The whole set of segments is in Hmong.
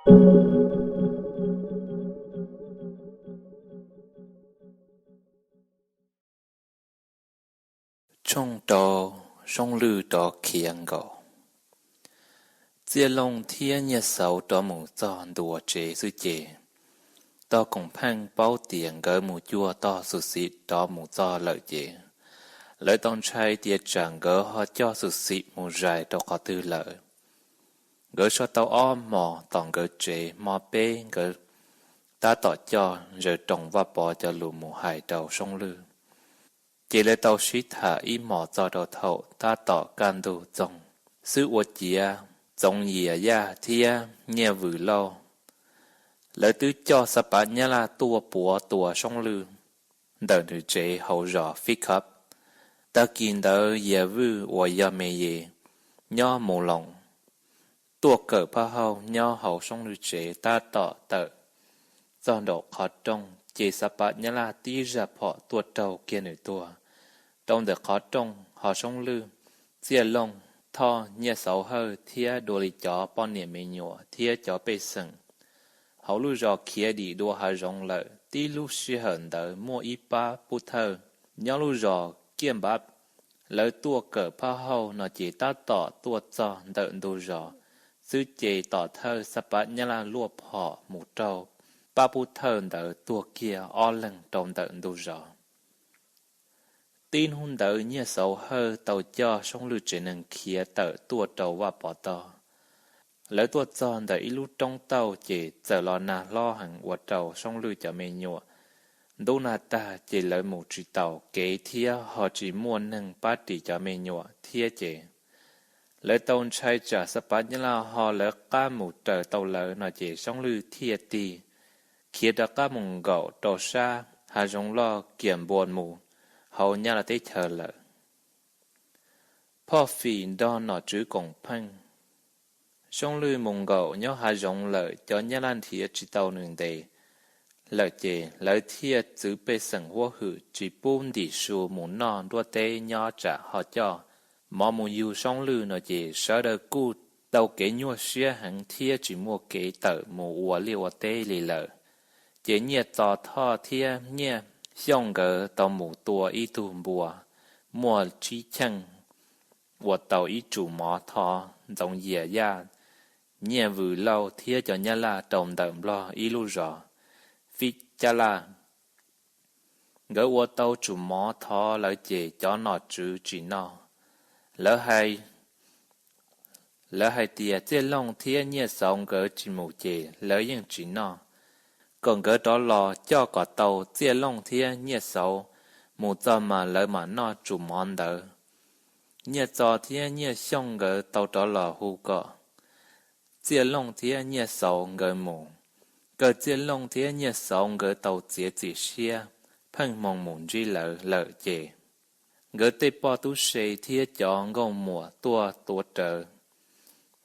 Tshooj rau, Soob Lwj rov khiav nkaum. Txiaj Looj thiab Nyiaj Xauv rov mus txog ntua tsev xwb ces, Tog Koom Pheej paub tias nkawd mus cuag tog Xwm Xim rov mus txog lawm ces, lawv tau ntshai tias tsam nkawd ho coj Xwm Xim mus zais rau qhov twg lawm. Nkawd so tau ob hmos tom nkawd tsev, hmo peb nkawd tab tom coj zaws roos Vaj Pov cov lus mus hais rau Soob Lwj. Ces lawv tau sib tham ib hmos txog rau thaum tab tom kaj ntug txoog xwb ua ciav Txoov Yias Yaj thiab Nyiaj Vwm Lauj lawv twb coj Xab Pav Nyab Laj tuaj puav tua Soob Lwj ntawm nws tsev hauv zos Fib Khab. Tag kis ntawd Yias Vwj uas yog me ye nyob Mus Loos tuaj kawm phaj hauj nyob hauv Soob Lwj tsev tab tom tawm txog nraum qhov rooj ces Xab Pav Nyab Laj tib zaj phom tuaj raug kiag nws tuag rau ntawm qhov rooj, ho Soob Lwj, Txiaj Looj, Thoj, Nyiaj Xauv Hawj thiab dua li cov poj niam me nyuam thiab cov pej xeem hauv lub zos khiav dim dua hav zoov lawm. Tib lub sij hawm ntawd muaj ib pab pub thawj nyob lub zos Kiaj Npav, lawv tuaj kawm phaj hauj no ces tab tom tuaj txog ntawm ntug zos xwb ces tom thawj Xab Pav Nyab Laj luaj phom mus raug pab pub thawj ntawd tuag kiag ob leeg rau ntawm ntug zos. Tib hnub ntawd Nyiaj Xauv Hawj tau coj Soob Lwj tsev neeg khiav tawm tuaj rau Vaj Pov tog. Lawv tuaj txog ntawm ib lub roob tauj ces txawm los nag hlob heev ua rau Soob Lwj cov me nyuam ntub nag tag ces lawv mus tsis taus kev thiab ho tsis muaj neeg pab ris cov me nyuam thiab ces lawv tau ntshai tsam Xab Pav Nyab Laj ho lawv qab mus raws tau lawv no ces Soob Lwj thiaj tig khiav rov qab mus nkaum rau sab hav zoov loj Kiam Npua mus hauv Nyab Laj teb chaws lawm. Phoj Fim nrog nom tswv Koom Pheej, Soob Lwj mus nkaum nyob hav zoov lawm cov Nyab Laj nrhiav tsis tau nws ntes lawm ces lawv thiaj txwv pej xeem huab hwm tsis pub ntim su mus noj nruab teb nyob tsam ho coj mov mus yug Soob Lwj no ces sawv daws kuj tau kev nyuaj siab heev thiab tsis muaj kev tawm mus ua liaj ua teb li lawm. Ces Nyiaj Txos Thoj thiab Nyiaj Xyooj nkawd tau mus tua ib tug npua muaj tsib cheej ua tau ib tsum mov thov Ntxoov Yias Yaj, Nyiaj Vwm Lauj thiab cov Nyab Laj rau ntawm Nplog ib lub zos Fib Cab Laj. Nkawd ua tau tsum mov thov lawv ces cov nom tswv tsis noj. Lawv hais tias Txiaj Looj thiab Nyiaj Xauv nkawd tsis mus ces lawv yeej tsis noj, kom nkawd rov los coj kom tau Txiaj Looj thiab Nyiaj Xauv mus txog mas lawv mam noj tsum mov ntawd. Nyiaj Txos thiab Nyiaj Xyooj nkawd tau rov los hu kom Txiaj Looj thiab Nyiaj Xauv nkawd mus. Kawg Txiaj Looj thiab Nyiaj Xauv nkawd tau txiav txim siab pheej hmoo mus ntsib lawv lawm ces nkawd tej poj tub se thiab cov nkauj muam tuaj tuav rawv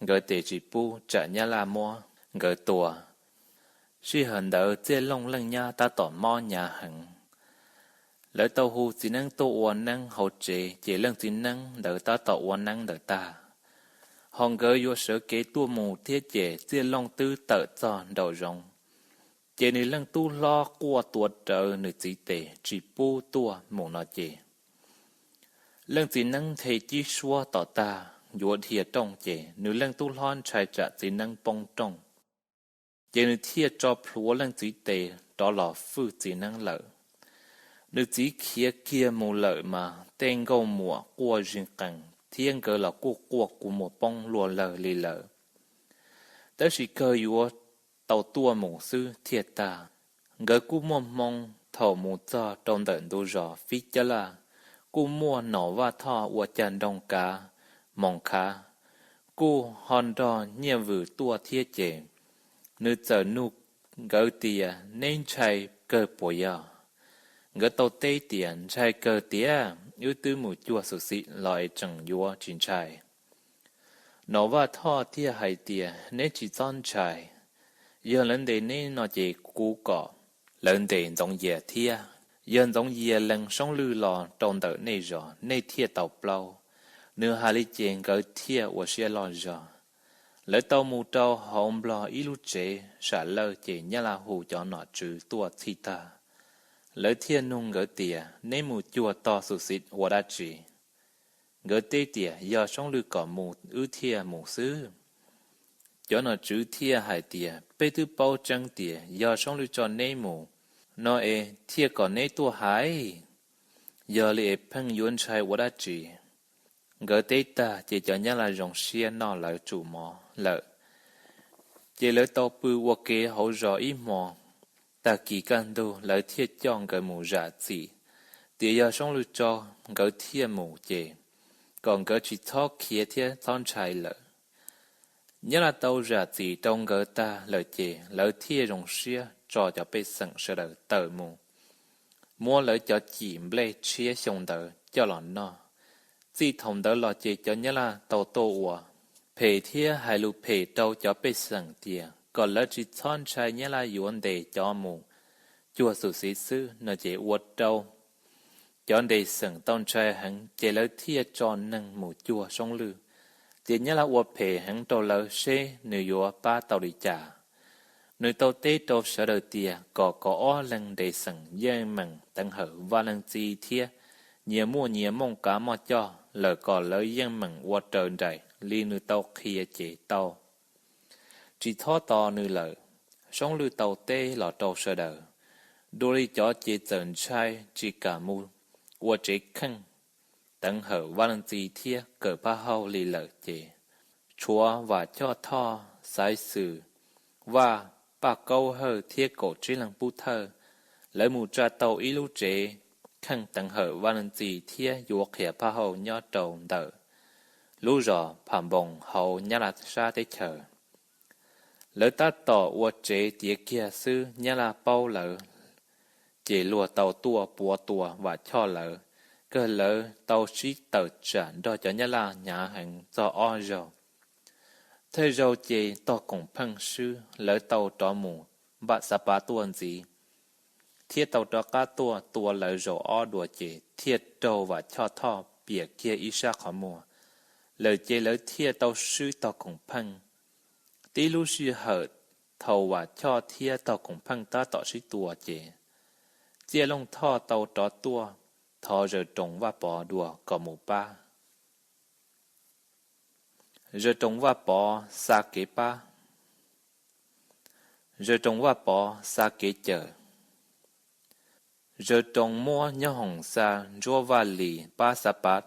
nkawd tes tsis pub tsam Nyab Laj muab nkawd tua. Sij hawm ntawd Txiaj Looj leej nyab tab tom mob hnyav heev. Lawv tau hu txiv neeb tuaj ua neeb hauv tsev ces leej txiv neeb ntawd tab tom ua neeb ntawd tag, ho nkawd yuav sawv kev tuaj mus thiab ces Txiaj Looj twb tawm txog nraum zoov, ces nws leej tub hlob quaj tuav rawv nws txiv tes tsis pub tuaj mus no ces leej txiv neeb nthe cib suab tom tag yuav dhia rooj ces nws leej tub hlob ntshai tsam txiv neeb poob rooj, ces nws thiaj tso plhuav leej txiv tes rov los fwj txiv neeb lawm. Nws txiv khiav kiag mus lawm mas tej nkauj muam quaj zig qees thiab nkawd los kuj quaj kua muag poob luaj lawg li lawm. Tab sis kawg yuav tau tuaj mus xwb thiaj tag. Nkawd kuj muaj hmoo thaum mus txog rau ntawm ntug zos Fib Cab Laj, kuj muaj Nom Vaj Thoj ua cag nroog kav moos khav, kuj ho nrog Nyiaj Vwm tuaj thiab ces nws txawm nug nkawd tias neb ntshai kawg puas yog? Nkawd tau teb tias ntshai kawg tiag, wb twb mus cuag xwm xim los es tseem yuav tsis ntshai. Nom Vaj Thoj thiaj hais tias neb tsis txhob ntshai, yog lawv ntes neb no ces kuv kom lawv ntes Ntxoov Yias thiab. Yog Ntxoov Yias lees Soob Lwj los rau ntawm nej zos nej thiaj tau plaub. Nws hais li ces nkawd thiaj ua siab loj zog. Lawv tau mus rau hauv Nplog ib lub tsev sam lawj ces Nyab Laj hu cov nom tswv tuaj txhij tag. Lawv thiaj nug nkawd tias, Neb mus cuag tog Xus Xiv ua dab tsi? Nkawd teb tias, Yog Soob Lwj kom mus wb thiaj mus xwb. Cov nom tswv thiaj hais tias, Peb twb paub tseeb tias yog Soob Lwj tso neb mus no es thiaj kom neb tuaj hais. Yog li es pheej yuav ntshai ua dab tsi? Nkawd teb tag ces cov Nyab Laj zoo siab noj lawv tsum mov lawm. Ces lawv tau pw ua ke hauv zos ib hmo. Tag kis kaj ntug lawv thiaj coj nkawd mus zam txim tias yog Soob Lwj tso nkawd thiaj mus ces kom nkawd tsis txhob khiav thiab txhob ntshai lawm. Nyab Laj tau zam txim rau nkawd tag lawm ces lawv thiaj zoo siab tso cov pej xeem sawv daws tawm mus, muab lawv cov cim nplej tshiab xyoo ntawd coj los noj. Txij thaum ntawd los ces cov Nyab Laj tau tuaj ua phem thiab hais lus phem rau cov pej xeem tias kom lawv tsis txhob ntshai Nyab Laj yuav ntes cov mus cuag Xus Xiv xwb no ces ua rau cov ntes xeem tau ntshai heev ces lawv thiaj tso neeg mus cuag Soob Lwj. Ces Nyab Laj ua phem heev rau lawv seb nws yuav pab tau li cas. Nws tau teb rau sawv daws tias kom kaum ob leeg ntes xeem yeej meem teev hawm Vaj Leej Txiv thiab nyias muaj nyias mooj kav moj coj lawm kom lawv yeej meem ua raws nraim li nws tau qhia ces tau, tsis txhob tos nws lawm. Soob Lwj tau teb los rau sawv daws, dua li cov ces txawm ntshai tsis kam mus ua tsev kheej teev hawm Vaj Leej Txiv thiab kawm Phaj Hauj li lawm ces tshuav Vam Choj Thoj, Xaiv Xwm, Vaj, Paj Kaub Hawj thiab kaum tsib leeg pub thawj. Lawv mus tsa tau ib lub tsev kheej teev hawm Vaj Leej Txiv thiab yuav qhia Phaj Hauj nyob rau ntawm lub zos Pham Npoos hauv Nyab Laj sab teb chaws. Lawv tab tom ua tsev tiav kiag xwb Nyab Laj paub lawv ces luag tau tuaj puav tua Vam Choj lawv, kawg lawv tau sib tawm tsam nrog cov Nyab Laj hnyav heev txog ob zaug. Thawj zaug ces tog Koom Pheej swb lawv tau rov mus npaj Xav Pav tuaj ntxiv, thiab tau rov qab tuaj tua lawv zaum ob dua ces thiaj raug Vam Choj Thoj piam kiag ib sab qhov muag lawm ces lawv thiaj tau swb tog Koom Pheej. Tib lub sij hawm thaum Vam Choj thiab tog Koom Pheej tab tom sib tua ces Txiaj Looj Thoj tau rov tuaj thov Zaws Roos Vaj Pov dua kom mus pab. Zaws Roos Vaj Pov xa kev pab. Zaws Roos Vaj Pov xa kev cawm. Zaws Roos muab Nyob Hoos xa Ntsuab Vaj Lis pab Xav Pav.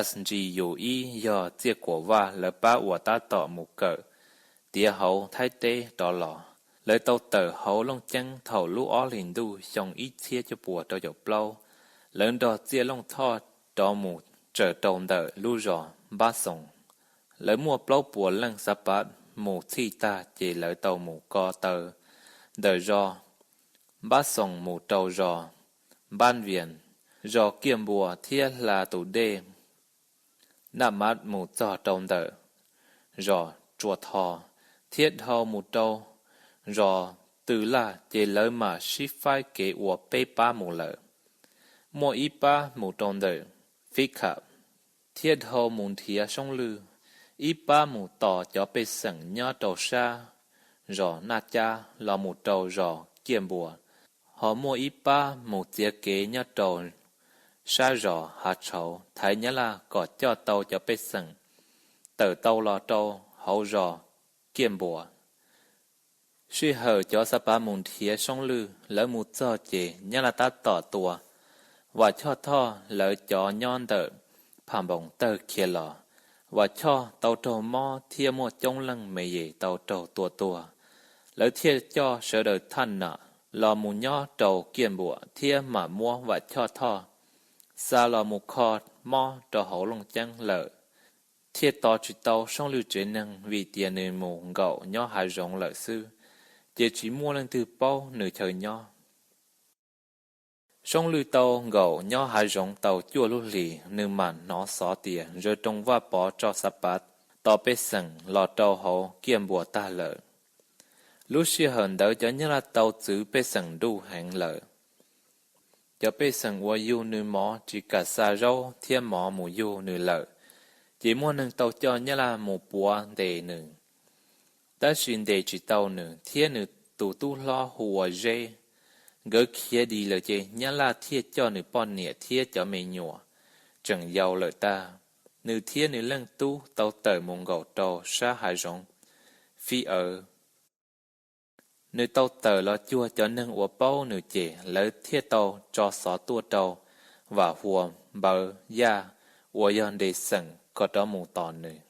S G U ib yog Txiaj Kuam Vaj lawv pab uas tab tom mus kawm tiav hauv Thaib teb rov los. Lawv tau tawm hauv Looj Ceeb thaum lub ob hlis ntuj xyoo ib txhiab cuaj puas rau caum plaub. Lawv nrog Txiaj Looj Thoj rov mus tsaws rau ntawm lub zos Npab Xoos. Lawv muaj plaub puas leej Xav Pav mus txhij tag ces lawv tau mus ko taw ntawm zos Npab Xoos mus rau zos Npab Vias, zos Kiaj Npua thiab hla tus dej Naj Mab mus txog rau ntawm zos Tsua Tho, thiab dhau mus rau zos Tw Laj ces lawv mam sib faib kev ua peb pab mus lawm. Muaj ib pab mus rau ntawm Fib Kham thiab dhau mus nrhiav Soob Lwj, ib pab mus tos cov pej xeem nyob rau sab zos Naj Cab los mus rau zos Kiaj Npua, ho muaj ib pab mus txiav kev nyob rau sab zos Hav Tshauv thaiv Nyab Laj kom coj tau cov pej xeem tawm tau los rau hauv zos Kiaj Npua. Sij hawm cov Xav Pav mus nrhiav Soob Lwj, lawv mus txog ces Nyab Laj tab tom tua Vam Choj Thoj lawv cov nyob ntawm Pham Npoos tawg khiav los. Vam Choj tau raug mob thiab muaj coob leej me yem tau raug tua tuag. Lawv thiaj coj sawv daws thaj nam los mus nyob rau Kiaj Npua thiab mam muab Vam Choj Thoj xa los mus kho mob rau hauv Looj Ceeb lawm. Thiaj tos tsis tau Soob Lwj tsev neeg vim tias nws mus nkaum nyob hav zoov lawm xwb, ces tsis muaj leej twg paub nws chaw nyob. Soob Lwj tau nkaum nyob hav zoov tau cuaj lub hlis, nws mam hnov xov tias Zaws Roos Vaj Pov tso Xav Pav tos pej xeem los rau hauv Kiaj Npua tag lawm. Lub sij hawm ntawd cov Nyab Laj tau txwv pej xeem nruj heev lawm. Cov pej xeem uas yug nws mov tsis kam xa zaub thiab mov mus yug nws lawm, ces muaj neeg tau coj Nyab Laj mus puav ntes nws. Tab sis ntes tsis tau nws thiab nws tus tub hlob hu ua Zeb. Nkawd khiav dim lawm ces nyab laj thiaj coj nws poj niam thiab cov me nyuam tseem yau lawm tag. Nws thiab nws leej tub tau tawm mus nkaum rau sab hav zoov Fib Awv. Nws tau tawm los cuag cov neeg uas paub nws ces lawv thiaj tau tso xov tuaj rau Vam Huas Npawv Yaj uas yog Nres Xeem kom rov mus tos nws.